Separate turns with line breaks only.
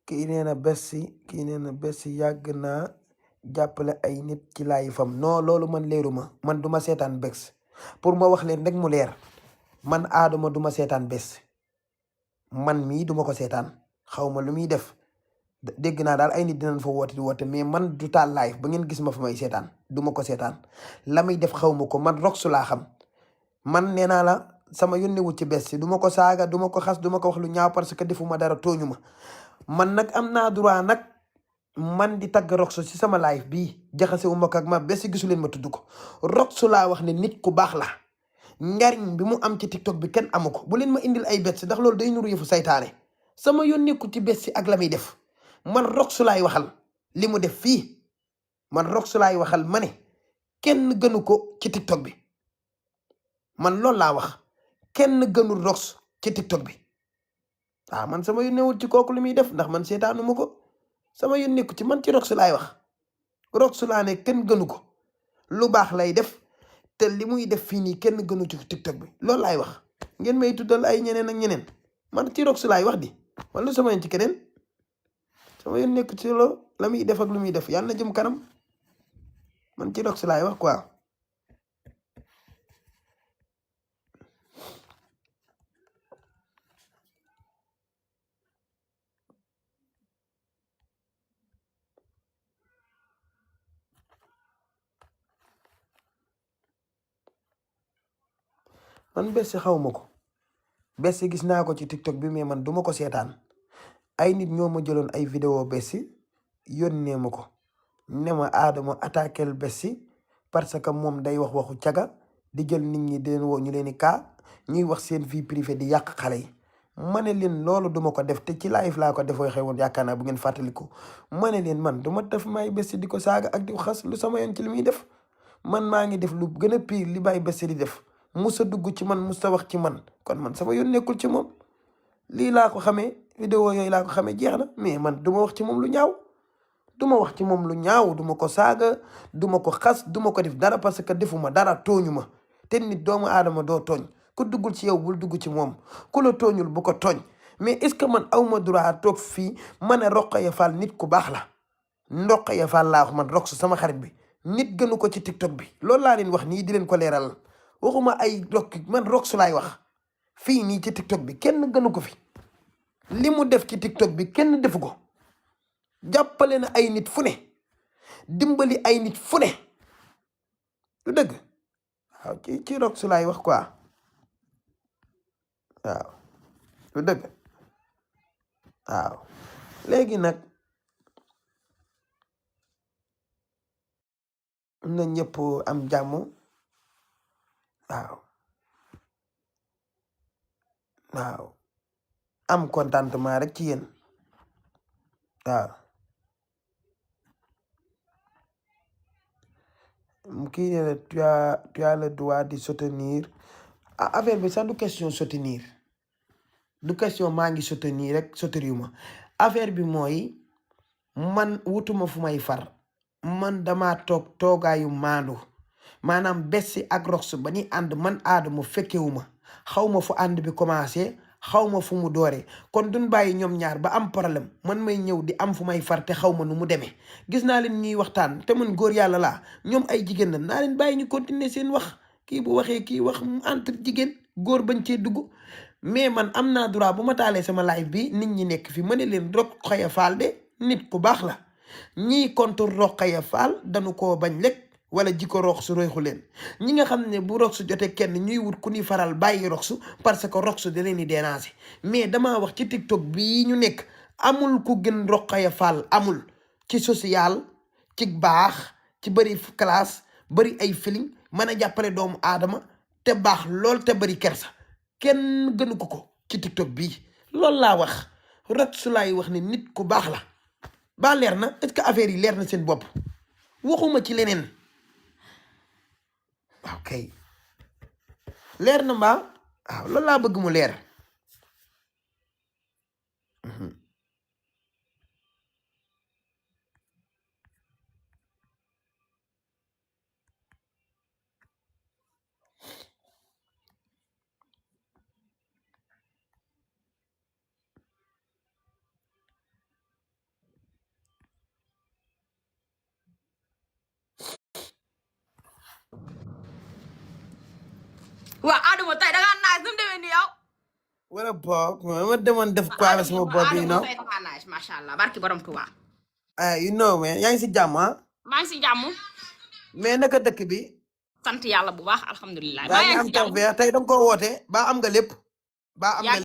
kii nee na Bessi yàgg naa jàppale ay nit ci laay fam non loolu man leeruma man duma seetaan Bess pour ma wax leen rek mu leer man Adama duma seetaan Bess man mii duma ko seetaan xaw ma lu muy def dégg naa daal ay nit dinañ fa woote di woote mais man du taal live ba ngeen gis ma fa may seetaan duma ko seetaan la muy def xaw ma ko man Rox laa xam man nee naa la sama yónnewu ci Bess duma ko saaga duma ko xas duma ko wax lu ñaaw parce que defuma dara tooñu ma man nag am naa droit nag man di tagg Rox ci sama live bii jaxasewu ma ko ak ma Bess gisu leen ma tudd ko Rox laa wax ne nit ku baax la njariñ bi mu am ci TikTok bi kenn amu ko bu leen ma indil ay Bess ndax loolu day nuru yëfu saytaane sama yónneeku ci Bess ak la muy def man Rox laay waxal li mu def fii man Rox laay waxal ma ne kenn gënu ko ci TikTok bi man loolu laa wax kenn gënul Rox ci TikTok bi waaw man sama yónneewul ci kooku li muy def ndax man seetaanu ma ko sama yónneeku ci man ci Rox laay wax Rox laa ne kenn gënu ko lu baax lay def te li muy def fii nii kenn gënu ci TikTok bi loolu laay wax ngeen may tuddal ay ñeneen ak ñeneen man ci Rox laay wax di wala sama yoon ci keneen sama yoon nekk ci loolu la muy def ak lu muy def yàlla na jëm kanam man ci Rox laay wax quoi. man Bess xaw ma ko Bess gis naa ko ci TikTok bi mais man duma ko seetaan ay nit ñoo ma jëloon ay vidéo Bess yónnee ma ko ne ma Adama attaquel Bess parce que moom day wax waxu caga di jël nit ñi di leen woo ñu leen di kaa ñuy wax seen vie privée di yàq xale yi ma ne leen loolu duma ko def te ci live laa ko defoo xewoon yaakaar naa bu ngeen fàttaliku ma ne leen man duma def may Bess di ko saaga ak di xas lu sama yoon ci li muy def man maa ngi def lu gën a pire li bàyyi Bess di def musa dugg ci man musa wax ci man kon man sama yoon nekkul ci moom lii laa ko xamee vidéo yooyu laa ko xamee jeex na mais man duma wax ci moom lu ñaaw duma wax ci moom lu ñaaw duma ko saaga duma ko xas duma ko def dara parce que defuma dara tooñu ma te nit doomu aadama doo tooñ ku duggul ci yow bul dugg ci moom ku la tooñul bu ko tooñ mais est-ce que man awma droit toog fii ma ne Rokhaya Fall nit ku baax la Rokhaya Fall laa wax man Rox sama xarit bi nit gënu ko ci TikTok bi loolu laa leen wax nii di leen ko leeral waxuma ay man Rox laay wax fii nii ci TikTok bi kenn gënu ko fi li mu def ci TikTok bi kenn defu ko jàppale na ay nit fu ne dimbali ay nit fu ne lu dëgg waaw ci Rox laay wax quoi waaw lu dëgg waaw léegi nag na ñëpp am jàmm waaw am contentement rek ci yéen waaw kii nee na tu as le droit de soutenir affaire bi sax du question soutenir du question maa ngi soutenir rek soutenir ma affaire bi mooy man wutuma fu may far man dama toog toogaayu maandu maanaam Bess ak Rox ba ni ànd man Adama fekkewuma xaw ma fu ànd bi commencé xaw ma fu mu dooree kon duñ bàyyi ñoom ñaar ba am problème man may ñëw di am fu may far te xaw ma nu mu demee gis naa leen ñuy waxtaan te man góor yàlla laa ñoom ay jigéen la naa leen bàyyi ñu continuer seen wax kii bu waxee kii wax entre jigéen góor bañ cee dugg mais man am naa droit bu ma taalee sama live bi nit ñi nekk fi ma ne leen Rokhaya Fall de nit ku baax la ñii contre Rokhaya Fall dañu koo bañ lekk wala jikko Rox royxu leen ñi nga xam ne bu Rox jotee kenn ñuy wut ku ni faral bàyyi Rox parce que Rox da leen di déranger mais damaa wax ci TikTok bii ñu nekk amul ku gën Rokhaya Fall amul ci social ci baax ci bëri classe bëri ay feeling mën a jàppale doomu aadama te baax lool te bëri kersa kenn gënu ko ci TikTok bii loolu laa wax Rox laay wax ne nit ku baax la ba leer na est-ce que affaire yi leer na seen bopp waxuma ci leneen waaw kay leer na mbaa waaw loolu laa bëgg mu leer
waa Adama tey da ngaa naaj nu mu demee nii yow.
wala boog ma demoon def quoi sama bopp yi
Adama tey da ngaa naaj macha allah barki borom Tuubaa.
you know man yaa ngi si jàmm ah.
maa ngi si jàmm.
mais naka dëkk bi.
sant yàlla bu baax alhamdulilah.
yaa ngi am tawfeex tey da nga koo woote ba am nga lépp. ba am nga